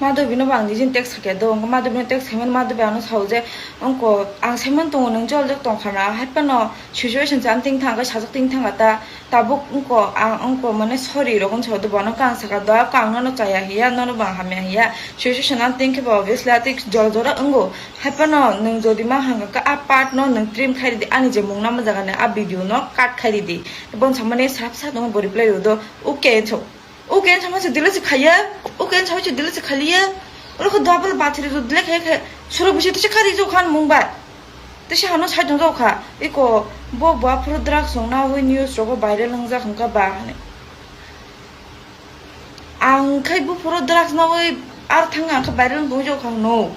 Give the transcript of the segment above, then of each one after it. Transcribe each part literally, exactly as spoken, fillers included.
Madhubino bo ang nijini text khaikha do, wngkha Madhubino text khaimani Madhubi ano sao je, wngkha ang saiman tongo nwng joljak tongkha na, hai phano situation se ang ting thang khe sajak ting thang ta, tabuk wngkha ang wngkha mane sorry rok wngsa do, bono khe ang sakha do, ang nono chaya hiya, nono bo ang hamya hiya, situation ang ting khe bo obviously atwi jora jora wngo, hai phano nwng jodi ma hangkha khe a part no nwng trim khai ridi, ani je mung nama jaga ni a video no cut khai ridi, bon samani srap sa tongo bo reply rw do, okay so. Uke en sama se delete se khaiya, uke en sama se delete se khaliya. Oro kho double battery ro delete khai khai. Suro bisi tise khari jo khan mung bai. Tise hano sai tong jo kha. Iko bo bua phuru drugs song na hui news rogo viral wng jak hwn kha ba hwnwi. Ang khai bu phuru drugs na hui ar thang ang kha viral wng jo kha hwno.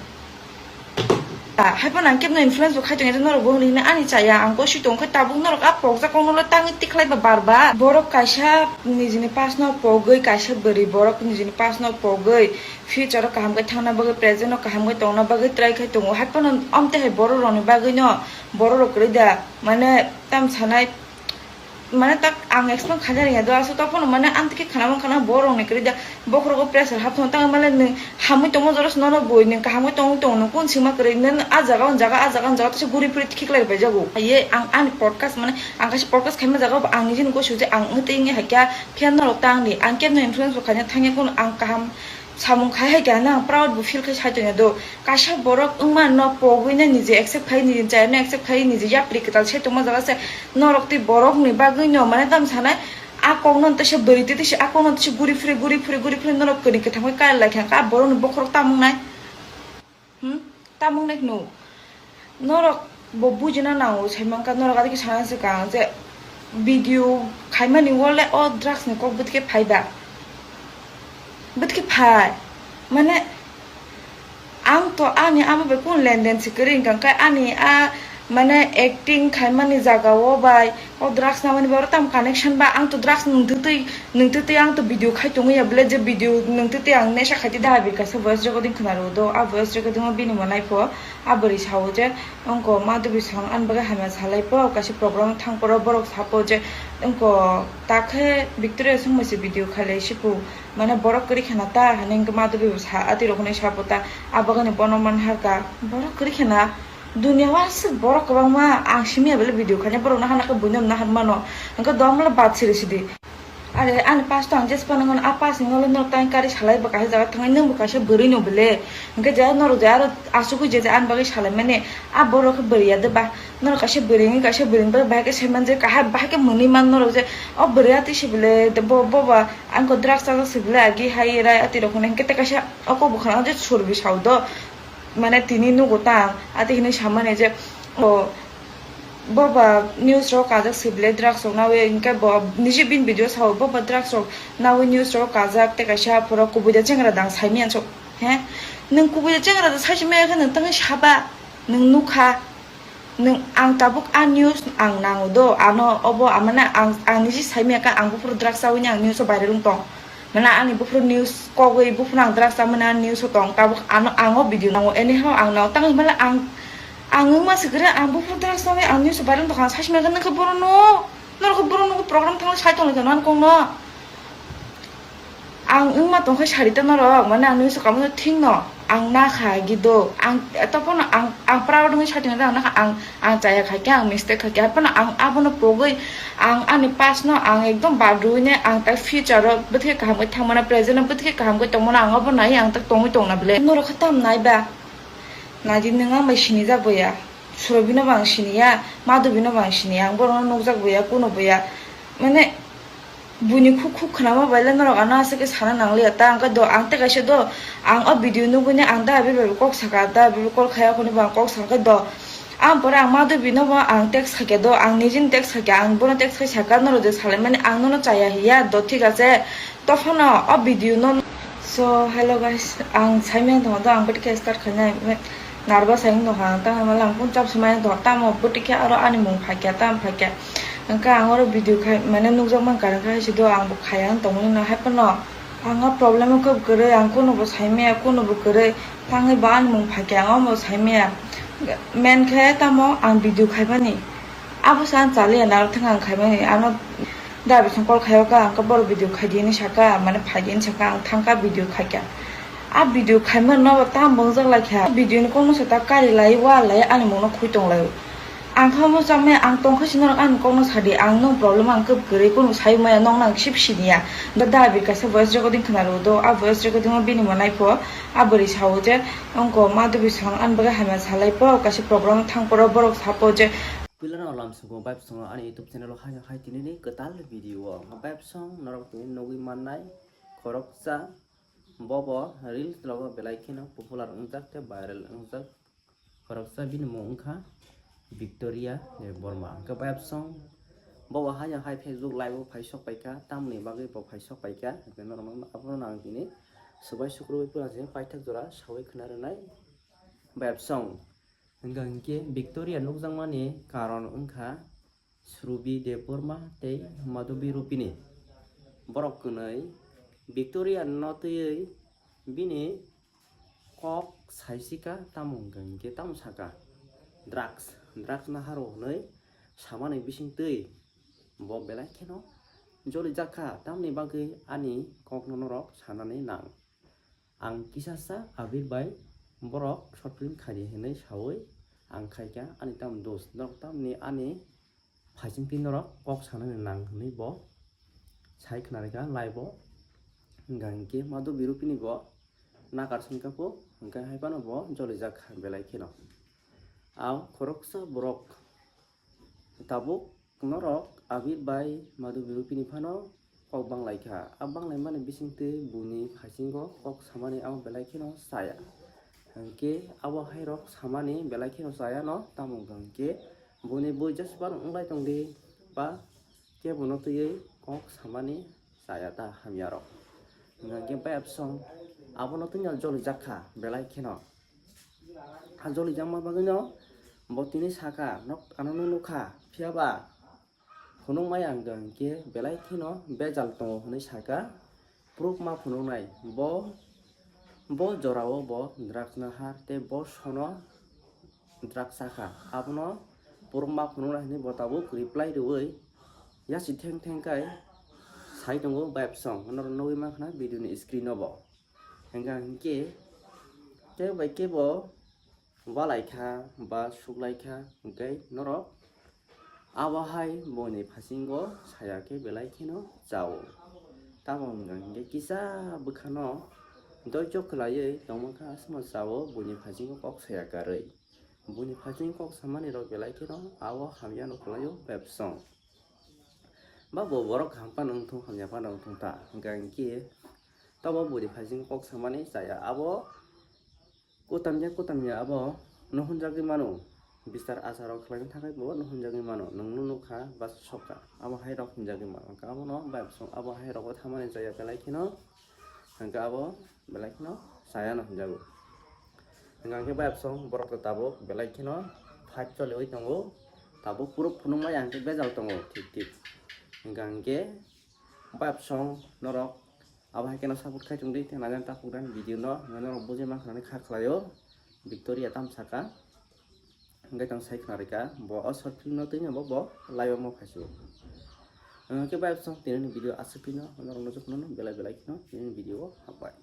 Hai phano ang kebno influence bo khai tongya, norok bo hwnwi hwnwi ani chaya, ang kosi tong khe tabuk norok a pokjak kokno le tangwi tikhlai ba bar bar. Borok kaisa nijini pass no pogwi, kaisa bwrwi borok nijini pass no pogwi, future o kaham khe thangna bagwi, present o kaham khe tongna bagwi try khai tongo. Hai phano omte hai borok rokni bagwi no borok rok kwrwi da, mane tam sanai. Mane tak ang explain khaina rwngya do, aswk tokphano mane amtwkhe khana mangkha na borokni kwrwi da, bokhorogo pressure hapthung tangwi male nwng hamwi tongma jora se nono bui nwng kahamwi tongwi tongo, nwng kun sima kwrwi nwng a jaga o jaga, a jaga o jaga tase guri phuri khiklai bai jago. Ye ang ani podcast mane ang kaisa podcast khaima jaga o ang nijini gosio je ang wngtwi wngya haikha phiya norok tangdi, ang kebno influence bo khaina thangya, kun ang kaham samung khai hai khe ano ang proud bo feel khai sai tongya do. Kaisa borok wngma no pogwi no niji accept khai, niji chaya no accept khai, niji yapri kwtal se tongma jaga se norok tei borok ni bagwi no mane tam sanai a kok no tese bwrwi tei tese a kok no tese guri phuri guri phuri guri phuri norok kwrwi kwthang bai kar lai kha, a borok ni bokhorok tamung nai. Hmm? Tamung nai hwno. Norok bo bujina nango, sai mankha norok adike sana se kang je video khaimani wole o drugs ni kok bwtike phai ba? Bwtike phai? Mane ang to ani amo bai kun lenden se kwrwi wngkha, khe ani a mane acting khaimani jaga o bai o drugs namani bai oro tamo connection ba? Ang to drugs nwng twtwi, nwng twtwi ang to video khai tongwi ya bwle, je video nwng twtwi ang nesa khai twi daha bikasa voice recording khna rw do, a voice recording o bini mo naipho. A bwrwi sao je, wngkha Madhubi song ani bagwi hamya salai poro, kaisa program thang poro borok sapo je, wngkha takhe Victoria songbai se video khailai sipu, mane borok kwrwi khana ta hinwi wngkha Madhubi bo sa, atwi rok hinwi sapo ta, a bagwi bono man harkha borok kwrwi khana. Dunia o aswk borok kwbangma, ang simi ya bele video khaina borok no hana khe buino no naharmano, hwnkhe dom le bad siri sidi. Are ani pass to ang jespa nang a pass ni ulo norok tang kari salai bo kaisa jaga thangnai, nwng bo kaisa bwrwi no bele. Hwnkhe je norok je aro asugwi je je ani bagwi salai mani, a borok khe bwrwi ya de ba? Norok kaisa bwrwi wngwi kaisa bwrwi ni bagwi bahai khe sai man je, kaham bahai khe mwnwi man norok je, o bwrwi atwi se bele, bo, bo ba ang ko drugs chajak se bele, agi hai rai atwi rok hwnwi. Hwnkhe tei kaisa o kok bwkhano je surbi sao do. Mane tini nugo ta, ati hinwi samani je, o, bo ba news rok kajak se bele drugs rok nawi, hwnkhe bo niji bini video sao, bo ba drugs rok nawi news rok kajak, tei kaisa aphuru kubui da chengra dang saimanya so, he? Nwng kubui da chengra da saisi maya khe nwng tangwi saba, nwng nukha, nwng, ang tabuk a news ang nango do, ano obo amana ang, ang niji saimaya khe ang buphuru drugs chawi ni ang news o viral wng tong. Mane ani buphuru news kogwi, buphuru ang drugs chamani ani news o tong, tabuk ano, ang o video nango, anyhow ang nango, tangwi male ang, ang wngma se kwrwi, ang buphuru drugs chamwi ang news o viral tongkha, ang saisi mankha, nokha borok no, norok borok no program thangwi sai tonglaikha nang kong no. Ang wngma tongkha sari ta norok, mane ang news o kamo no thik no, ang nakha gido, ang topono ang, ang proud wngwi sai tongkha, ang nakha, ang, ang chaya khaikhe, ang mistake khaikhe, haphano ang abono pogwi, ang ani past no ang ekdom badrwini ang tak future o bwthai kaham khe thangmano, present o bwthai kaham khe tongmano ang abo nai ang tak tongwi tongna bwle. Norok khe tam nai ba? Naidi nwng ang bai sinijak boya, Surabino bo ang siniya, Madhubino bo ang siniya, ang borokno nukjak boya, kuno boya. Mane buini khuk khuk khwnama baile norok ano aswk khe sana nangliya ta, ang khe do, ang tei kaisa do, ang o video nugwini ang da bai bai kok saka, da bai bai call khaya khoni bo ang kok sakha do. Ang pore ang Madhubi no bo ang text khaikhe do, ang nijini text khaikhe, ang bono text khai saka, norok je salaimani ang nono chaya hiya do, thik ache, tophano o video no. So hello guys, ang saimaya tongma do, ang bwtwi khe start khainai, nervous hai wng tongkha ang, tamo mala ang kun chap swmaya tongkha, tamo bwtwi khe aro ani mung phaikya, tamo phaikya, hwnkhe ang oro video khai mane nukjak mankha, hwnkhe hai se do, ang bo khaya wng tongmani no, hai phano ang o problem o khe kwrwi, ang kuno bo saimaya, kuno bo kwrwi. Tangwi bo ani mung phaikhe ang omo saimaya. Main khe tamo ang video khaimani. Abo se ang chaliya narwk thang ang khaimani. Ano da bising call khaio kha, ang khe borok video khaidi hinwi saka, mane phaidi hinwi saka, ang thangkha video khaikha. A video khaima no bo tam bongjak lai kha. Video ni kokno se ta kari lai, wa lai, ani mungno khui tong lai. Ang kha mo chamai, ang tong kha si norok ani kokno sadi, ang nwng problem ang kub kwrwi, kunu sai maya, nwng nang sip siniya. Da da bir kaisa voice recording khna rw do, a voice recording o bini manai pho, a bwrwi sao je, ongko ma dubi sang ani bagwi hamya salai pho, kaisa program thang poro borok sapo je. Puila no lam sugo vibe song ani YouTube channel o hai hai tini ni kwtal video o vibe song norok tini nugwi mannai khoroksa. Bo bo reels rogo belai kheno popular wngjak tei viral wngjak. Khoroksa bini mung wngkha Victoria Debbarma. Hwnkhe vibe song bo bo hai hai Facebook live o phai sok paikha, tamni bagwi bo phai sok paikha. Hwnkhe norok abono ang tini swbai sukrubwi pura je paithak jora sawi khna rwnai vibe song. Hwnkha hwnkhe Victoria nukjakmani karon wngkha Surubi Debbarma tei Madhubi Rupini. Borok kwnwi Victoria no twiwi bini kok saisika, tamo hwnkha hwnkhe tamo saka, drugs, drugs naharo hwnwi samani bisingtwi bo belai kheno jolijakha, tamni bagwi ani kokno norok sanani nang. Ang kisasa Abir bai borok short film khaidi hinwi sawi ang khaikha ani tam dos norok tamni ani phaisingtwi norok kok sanani nang hinwi bo sai khna rwkha live o. Hwnkha hinkhe Madhubi Rupini bo nakar songkha pho, hwnkhe hai phano bo jolijak kha belai kheno. Ang khoroksa borok tabuk norok Abir bai Madhubi Rupini phano kok banglaikha. A banglaimani bisingtwi buini phaisingo kok samani abo belai kheno chaya. Hinkhe abo hairok samani belai kheno chaya no, tamo hwnkha hinkhe buini bui just phano wnglai tongdi ba kebono twiwi kok samani chaya ta hamyarok. Hwnkha hinkhe bai absong abono twino jolijakha belai kheno. A jolijakma bagwino bo tini saka, nok ano nukha, phiyaba phunukmaya hwnkha hinkhe belai kheno bejal tongo hinwi saka. Proof ma phunuknai bo, bo jorao bo drugs nahar tei bo sono drugs sakha, abono proof ma phunuknai hinwi bo tabuk reply rwui yasi theng theng kai sai tongo bai absong, norok nugwi mankha na video ni screen o bo. Hwnkha hinkhe kebo bai kebo walai kha ba suklai kha, hinkhe norok abo hai buini phasingo saya khe belai kheno chao. Tamo hwnkha hinkhe kisa bwkhano doicho khwlaiwi tongma kha aswkno chao buini phasingo kok saya karwi. Buini phasingo kok samani rok belai kheno abo hamyano khwlaio bebsong. Ba bo borok kaham phano wngthung, hamya phano wngthung ta, hwnkha hinkhe tobo buini phaising kok samani chaya. Abo kutamya kutamya abo no hwnjagwi mano, bistar achar rok khlaina thangwi bo no hwnjagwi mano, nwng no nukha ba sokha, abo hai rok hwnjagwi mano. Hwnkha abono bai bwswng abo hai rogo thamani chaya belai kheno. Hwnkhe abo belai kheno chaya no hwnjago. Hwnkha hwnkhe bai absong borok rok tabuk belai kheno fight choliwi tongo. Tabuk proof phunukmaya hwnkhe bejal tongo thik thik. Hwnkha hwnkhe bai absong norok abo hai kheno support khai tongdi, tei naina takhuk dan video no norok bujima khnani kha khlaio. Victoria tam saka. Hwnkhe tong sai khna rwkha, bo o short film no twi no bo, bo live o ma phaisu. Hwnkhe bai absong tini ni video aswk phino norok no jokhno belai belai kheno tini ni video o hambai.